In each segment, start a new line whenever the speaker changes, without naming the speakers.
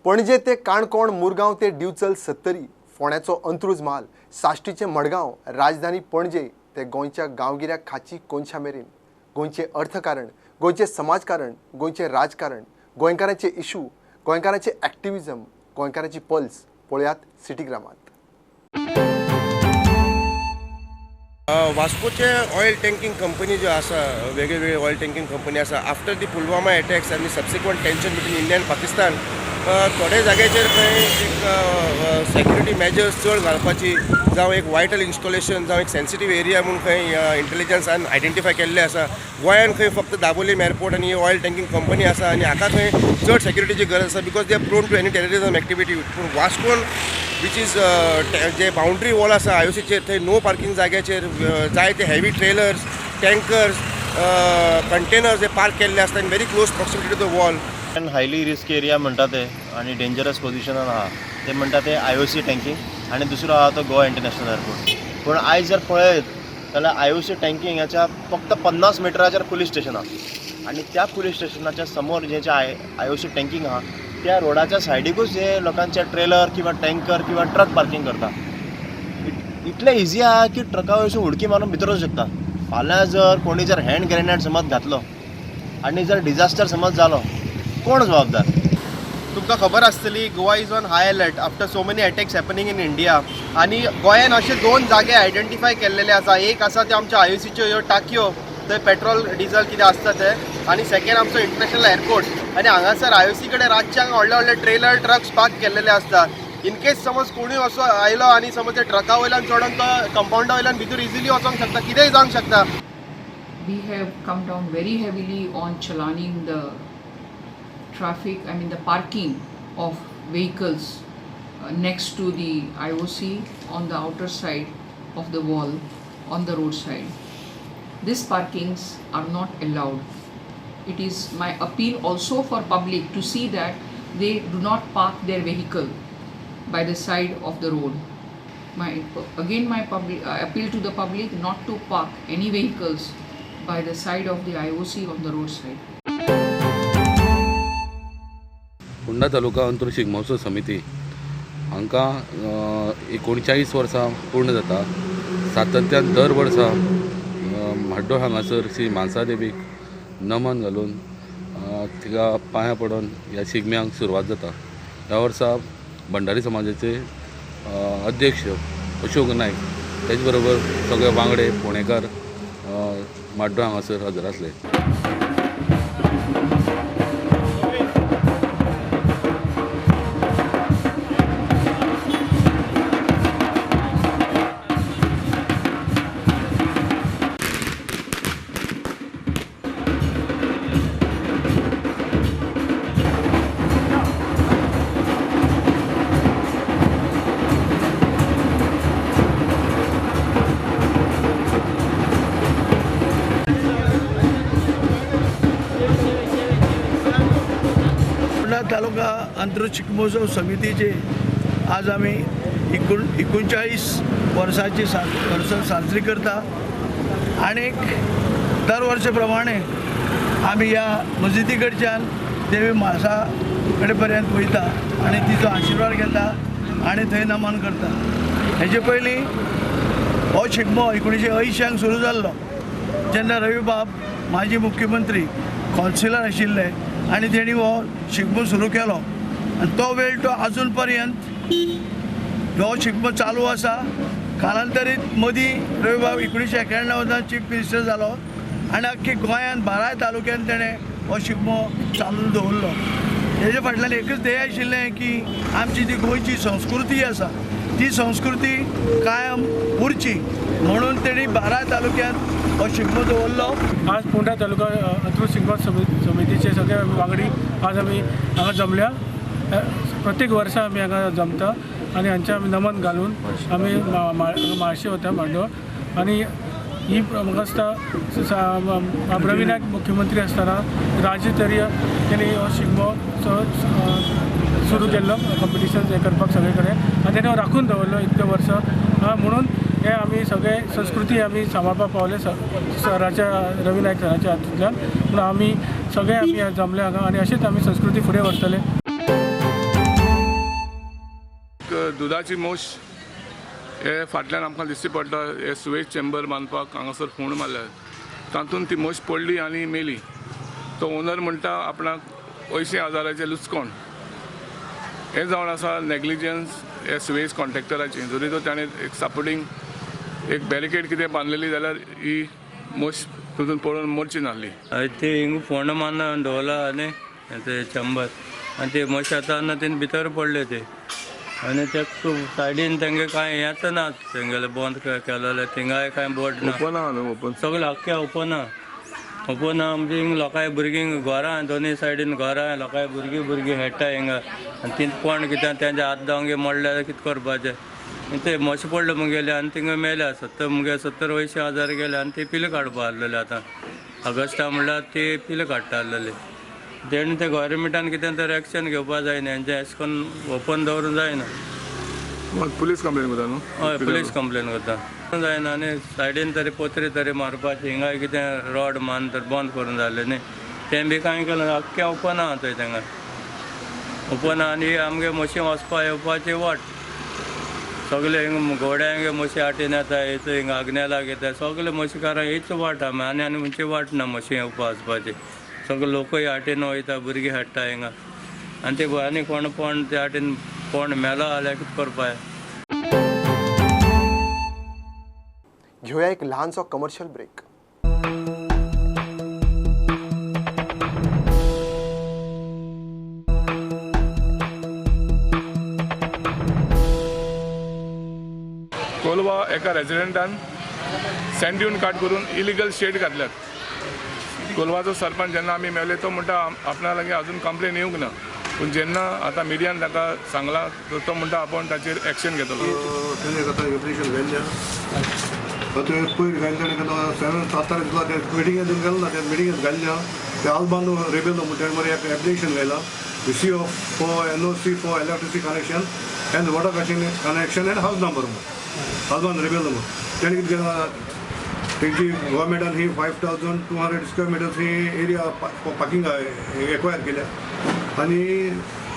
पणजे ते काणकोण, मुरगांव ते दिवचल सत्तरी, फोंड्याचो अंत्रुज म्हाल, साश्टीचें मडगांव, राजधानी पणजे ते गोंयच्या गांवगिऱ्या खाची कोनशा मेरेन गोंयचें अर्थकारण, गोंयचें समाजकारण, गोंयचें राजकारण, गोंयकारांचे इशू, गोंयकारांचें एक्टिविजम, गोंयकारांची पल्स पळयात सिटीग्रामात।
वास्कोचे ऑयल टँकिंग कंपनी ज्यो आसा, वेगळे ऑयल टँकिंग कंपनी आसा, आफ्टर the Pulwama attacks आनी subsequent tension between India and Pakistan, थोडे जाग्याचेर खंय एक सेक्युरिटी मेजर्स चड घालपाची जावं एक वायटल इन्स्टॉलेशन जावं एक सेन्सिटीव एरिया म्हूण खंय इंटेलिजन्सान आयडेंटिफाय केल्लें आसा। गोंयान खंय फक्त दाबोलीम एअरपोर्ट आनी ऑयल टँकिंग कंपनी आसा आनी हाका खंय चड सेक्युरिटीची गरज आसा because they are prone to any terrorism activity. पूण वास्कोन which is J boundary wall आसा आय ओ सीचेर, थंय नो पार्किंग जाग्याचेर जायते हेवी ट्रेलर्स, टँकर्स, कंटेनर्स हे पार्क केल्ले आसता in very close proximity to the wall.
Highly risk area म्हणटा ते आनी डेंजरस पोजिशनान आहा ते म्हणटा ते आय ओ सी टँकिंग आनी दुसरो आहा तो गोवा इंटरनॅशनल एअरपोर्ट। पूण आयज जर पळयत जाल्यार आय ओ सी टँकिंगाच्या फक्त 50 मिटराचेर पुलीस स्टेशन आहा आनी त्या पुलीस स्टेशनाच्या समोर जे जे आय ओ सी टँकिंग आहा त्या रोडाच्या सायडीकूच हे लोकांचे ट्रेलर किंवा टँकर किंवा ट्रक पार्किंग करता। इतलें इजी आहा की ट्रका वयसून उडकी मारून भितर वचूं शकता। फाल्यां जर कोणी जर हँड ग्रेनेड समज घातलो आनी जर डिजास्टर समज जालो, कोण जबाबदार?
तुमकां खबर आसतली, Goa is on high alert after so many attacks happening in India. आनी गोंयान अशे दोन जागे आयडेंटिफाय केल्लेले आसा। एक आसा ते आमच्या आय ओ सीच्यो ह्यो टाकयो, थंय पेट्रोल डिजल कितें आसता ते, आनी सेकंड आमचो इंटरनॅशनल एअरपोर्ट। आनी हांगासर आय ओ सी कडेन रातचे हांगा व्हडले व्हडले ट्रेलर ट्रक्स पार्क केल्लेले आसता। इन केस समज कोणूय असो आयलो आनी समज ते ट्रका वयल्यान चडोन तो कंपाउंडा वयल्यान भितर इजिली वचोंक शकता, कितेंय जावंक शकता।
We have come down very heavily on chalaning the traffic, I mean the parking of vehicles next to the IOC on the outer side of the wall on the roadside. These parkings are not allowed. It is my appeal also for public to see that they do not park their vehicle by the side of the road. Again my appeal to the public not to park any vehicles by the side of the IOC on the roadside.
Ponda taluka Antruz Shigmotsav समिती हांकां 39 वर्सां पूर्ण जाता। सातत्यान दर वर्सा म्हाड्डोळ हांगासर श्री म्हाळसा देवीक नमन घालून तिका पांयां पडून ह्या शिगम्यांक सुरवात जाता। ह्या वर्सा भंडारी समाजाचे अध्यक्ष अशोक नायक तेच बरोबर सगळे वांगडे फोंडेकार म्हाड्डोळ हांगासर हजर आसले।
तालुका अंत्रुज शिगमोत्सव समितीचे आज आमी 39 वर्साची वर्सां साजरी करता आनी दर वर्सा प्रमाणे आमी ह्या मस्जिदी कडच्यान देवी म्हाळसा कडे पर्यंत वयता आनी तिचो आशिर्वाद घेता आनी थंय नमन करता। हेजे पयलीं हो शिगमो 1980 सुरू जाल्लो, जेन्ना रवीबाब माजी मुख्यमंत्री कावन्सिलर आशिल्ले आनी तेणी हो शिगमो सुरू केलो आनी तो वेळ तो आजून पर्यंत हो शिगमो चालू आसा। कालांतरीत मदीं रवीबाब 1991 चीफ मिनिस्टर जालो आनी अख्खी गोंयांत बाराय तालुक्यांत तेणें हो शिगमो चालू दवरलो। हेजे फाटल्यान एकूच ध्येय आशिल्लें की आमची जी गोंयची संस्कृती आसा ती संस्कृती कायम उरची म्हणून तेणी 12 तालुक्यांत हो शिगमो दवरलो।
आज पोंडा तालुका अंत्रुज शिगमो समितीचे सगळे वांगडी आज आमी हांगा जमल्या। प्रत्येक वर्सा आमी हांगा जमता आनी हांचे आमी नमन घालून आमी म्हाळशी वता मांडोळ। आनी ही म्हाका दिसता रवी नायक मुख्यमंत्री आसतना राज्य स्तरीय तेणी हो शिगमो सुरू केल्लो कंपिटिशन हें करपाक सगळे कडेन आनी तेणी हो राखून दवरलो इतले वर्सां, म्हणून हे आमी सगळे संस्कृती आमी सांबाळपाक पावले सराच्या रवी नायक सराच्या हातूंतल्यान। म्हणून आमी सगळे आमी जमले हांगा आनी अशेंच आमी संस्कृती फुडें व्हरतले।
दुदाची मोश हे फाटल्यान आमकां दिश्टी पडटा. हे सुवेज चेंबर बांदपाक हांगासर फोंड मारल्या, तातूंत ती म्हस पडली आनी मेली. तो ओनर म्हणटा आपणाक 80,000 लुचकोण. हें जावन आसा नेग्लिजन्स हे सुवेज कॉन्ट्रॅक्टराची. जरी तर ताणें एक सपोर्टींग एक बॅरिकेड कितें बांदलेली जाल्यार ही म्हस तितून पडून मरची नासली.
ते हिंग फोंड मारना दवरला आनी ते चंबर आनी ते म्हशी आतां तेणी भितर पडले ते आनी ते सायडीन तेंगे कांय हेंच ना, तेंगेले बंद केलेले थिंगाय कांय बोट ना,
ओपन आहा न्हू, ओपन
सगळें आख्खें ओपन आहा. ओपन आहा म्हणजे हिंग लोकांय भुरगीं घरां, दोनूय सायडीन घरां, लोकांय भुरगीं भुरगीं खेळटा हिंगा आनी ती कोण कितें तेंच्या हात धांवगे मोडल्यार कितें करपाचें. ते म्हशी पडले मुगेले आनी थिंगा मेल्या 70 मुगे 70-80 हजार गेले आनी ते पिले काडपा आहलेले. आतां ऑगस्टा म्हणल्यार ते पिले काडटा आहलेले. तेणी ते गव्हर्मेंटान कितें तर एक्शन घेवपा जाय न्ही, हेंचें अशें करून ओपन दवरूंक जायना.
पुलीस कंप्लेन करता न्हू?
हय, पुलीस कंप्लेन करता जायना. आनी सायडीन तरी पोत्रे तरी मारपाची, हिंगाय कितें रॉड मान तर बंद करूंक जालें न्ही, तें बी कांय केलें. आख्खें ओपन आहा थंय, तेंगा ओपन आहा. आनी आमगे म्हशी वचपा येवपाची वाट सगळे हिंग घोड्यांक म्हशी आटीन येता, हेच हिंग आग्नेलाक येता, सगळे म्हशीकारां हीच वाट आहा. आनी आनी खंयची वाट ना म्हशी येवपा वचपाची. सगळे लोकूय आटीन वयता, भुरगीं हाडटा हिंगा आनी ते आनी कोण कोण ते आटीन कोण मेलो जाल्यार कितें करपा.
घेवया एक ल्हानसो कमर्शियल ब्रेक.
कोलवा एका रेजिडेंटान सँड ड्यून काट करून इलिगल शेड घातल्यात. कोलवाचो सरपंच जेन्ना आमी मेळ्ळे तो म्हणटा आपणा लागीं अजून कंप्लेन येवंक ना, पूण जेन्ना आतां मिडियान ताका सांगलां तर तो म्हणटा आपूण ताचेर एक्शन घेतलो.
तेणें आतां एप्लिकेशन घातल्या, आतां पयर घातल्या ताणें 7 तारीख दिला, ते मिटिंगेक गेलो ना, त्या मिटिंगेक घातल्या ते आल्बानो रेबेलो म्हणटा तेणें मरे एक application घायलां C of for NOC for electricity connection and water connection and house number म्हूण आल्बान रेबेलो म्हूण. तेणें कितें केलां, तेंची गव्हर्मेंटान ही 5200 स्क्वेअर मिटर्स ही एरिया पार्किंग एक्वायर केल्या आनी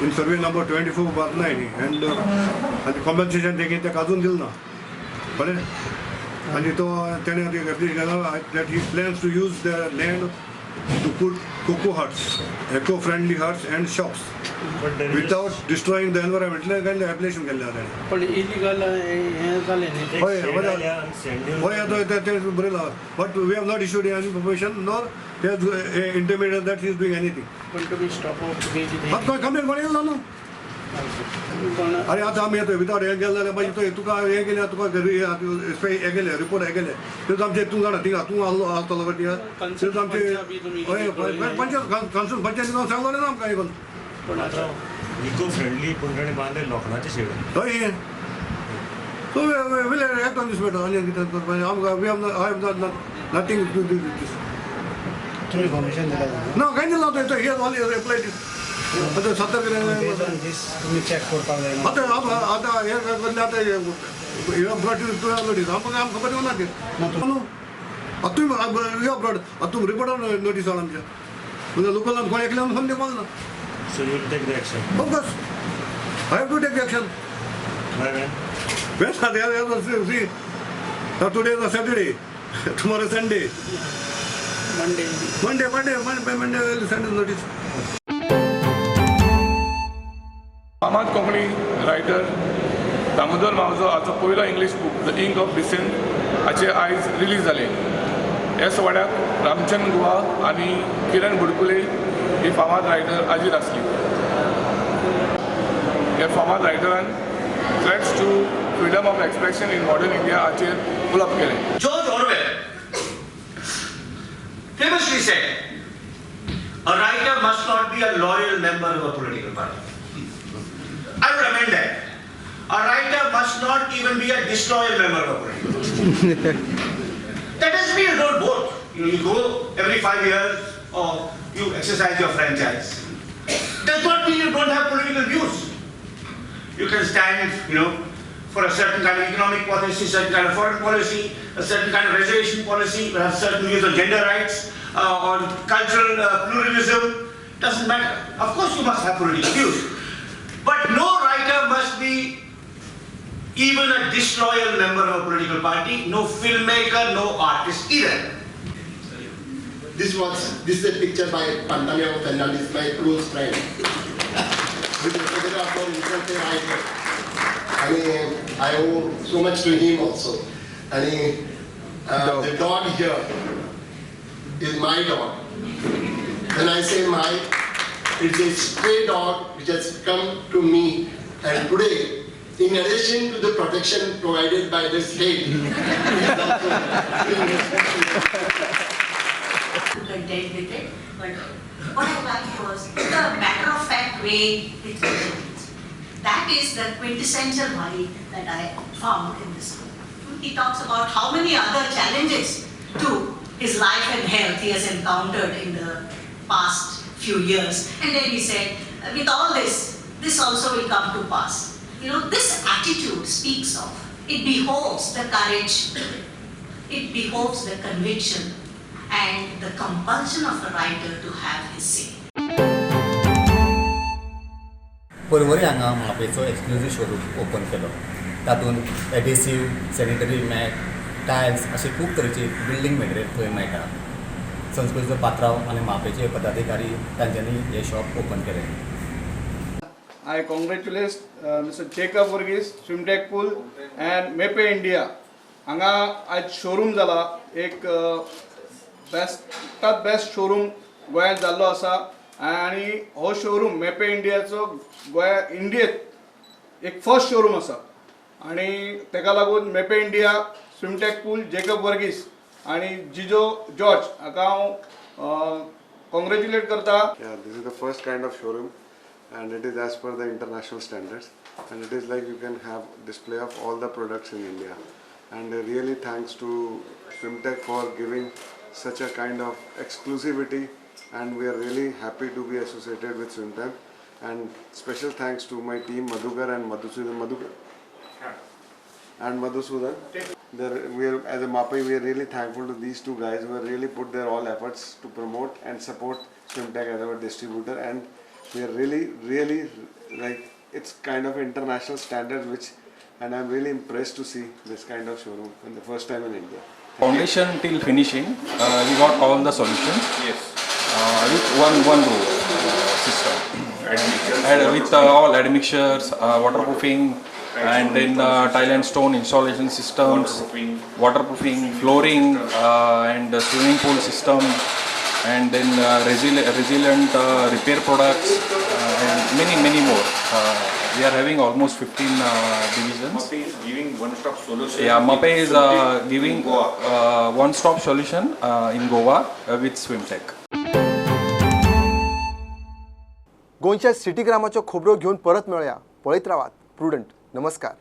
in survey number 24/9 and आनी कॉम्पन्सेशन तेगे ताका अजून दिलें ना, बरें. आनी तो तेणें एप्लिकेशन केलां that he plans to use the land to put coco huts, eco friendly huts and shops without destroying the environment. इतलें एप्लिकेशन केल्लें आहा तेणें.
पण इलिगल हें जालें न्ही?
हय हय, आतां तें बरयलां, but we have not issued any permission nor intimated that he is doing anything.
पण तुमी स्टॉप तुमी कितें
आतां कंप्लेन कोण येयलो ना न्हू.
पण
अरे आतां आमी येता विदावट हें गेलें जाल्यार मागीर तो तुका हें केलें, तुका हें केलें, रिपोर्ट हें केलें, तेच आमचें तूं जाणा थिंगा तूं आहलो आसतलो पळय थिंगा, तेच आमचें हय पंचायत कन्सर्न पंचायतीन सांगलें ना आमकां हें करून.
पण आतां
इको फ्रेंडली पूण ताणें बांदले लोखणाचे शेड.
हय, so we'll act on this matter. आनी कितें करपाचें आमकां, we have I have not nothing to do with this.
तुमी इन्फॉर्मेशन दिला
ना, कांय दिलां तो he has only applied. आतां सत्तर
कितें तुमी चॅक करपाक जाय.
आतां आतां हें करलें, आतां you have brought to notice, आमकां खबर येवना तें न्हू. आतां तुमी you have brought, आतां तुमी रिपोर्टार नोटीस हाड आमच्या म्हणजे लोकलान कोण एकल्यान फोन दिवपाक ना.
So you will take the action?
Of course, I have to take the action.
Why when?
When? See, today is a Saturday, tomorrow Sunday.
Monday.
Monday, Monday, Monday, Monday I will send a notice.
फामाद Konkani writer Damodar Mauzo हाचो पयलो English book The Ink of Dissent हाचे आयज release जालें. ह्या सुवाळ्याक रामचंद्र गुहा आनी किरण बुडकुले ही फामाद रायटर हाजीर आसली. ह्या फामाद रायटरान threats to freedom of expression in modern India हाचेर उलोवप केलें.
George Orwell famously said, a writer must not be a loyal member of a political party. I would amend that. A writer must not even be a disloyal member of a political party. That doesn't mean you don't vote. You go every 5 years or you exercise your franchise. Does not mean you don't have political views. You can stand, for a certain kind of economic policy, certain kind of foreign policy, a certain kind of reservation policy, you have certain views on gender rights, on cultural pluralism. Doesn't matter. Of course you must have political views. But no writer must be even a disloyal member of a political party, no filmmaker, no artist either.
This is a picture by Pantaleo Fernandez, my close friend. With a photographer himself a writer. I mean, I owe so much to him also. I mean, the dog here is my dog. When I say my, it's a stray dog which has come to me, and today, in addition to the protection provided by the state, he is also
to contend with it, but what I liked was the matter-of-fact way it presents. That is the quintessential Bhai that I found in this book. He talks about how many other challenges to his life and health he has encountered in the past few years. And then he said, with all this, this also will come to pass. You know, this attitude speaks of, it behoves the courage, it behoves the conviction, and the compulsion of a writer to have his say.
Porvorim हांगा म्हापेचो एक्सक्लुजीव showroom open केलो. तातूंत एडेसीव, sanitary mat, tiles अशे खूब तरेचे building material थंय मेळटा. संस्कृतीचो पात्रांव आनी म्हापेचे पदाधिकारी तांच्यांनी हें शॉप ओपन केलें.
I congratulate Mr. Jacob Varghese, Swimtech Pool and Mepe India. हांगा आयज शोरूम जाला, एक बेस्टात बेस्ट शोरूम गोंयांत जाल्लो आसा आनी हो शोरूम मेपे इंडियाचो गोंया इंडियेंत एक फर्स्ट शोरूम आसा आनी तेका लागून मेपे इंडिया, स्विमटॅक पूल, जेकब वर्गीस आनी जिजो जॉर्ज हाका हांव कॉंग्रेच्युलेट करता.
Yeah, this is the first kind of showroom and it is as per the international standards, and it is like you can have display of all the products in India. And really thanks to Swimtech for giving such a kind of exclusivity, and we are really happy to be associated with Swimtech. And special thanks to my team Madhukar and Madhusudan. Madhukar and Madhusudan. We are, as a Mapai, we are really thankful to these two guys who have really put their all efforts to promote and support Swimtech as our distributor, and we are really, really like it's kind of international standard, which, and I'm really impressed to see this kind of showroom in the first time in India.
Foundation till finishing, we got all the solutions.
Yes.
With one roof system. And with all admixtures, waterproofing, and then tile and stone installation systems, waterproofing, flooring, and swimming pool system, and then resilient repair products, and many more. We are having almost 15 divisions.
Mape is giving one-stop solution.
Yeah, Mape is giving one-stop solution in Goa with Swimtech.
गोंयच्या सिटीग्रामाच्यो खबरो घेवन परत मेळया. पळयत रावात prudent. नमस्कार.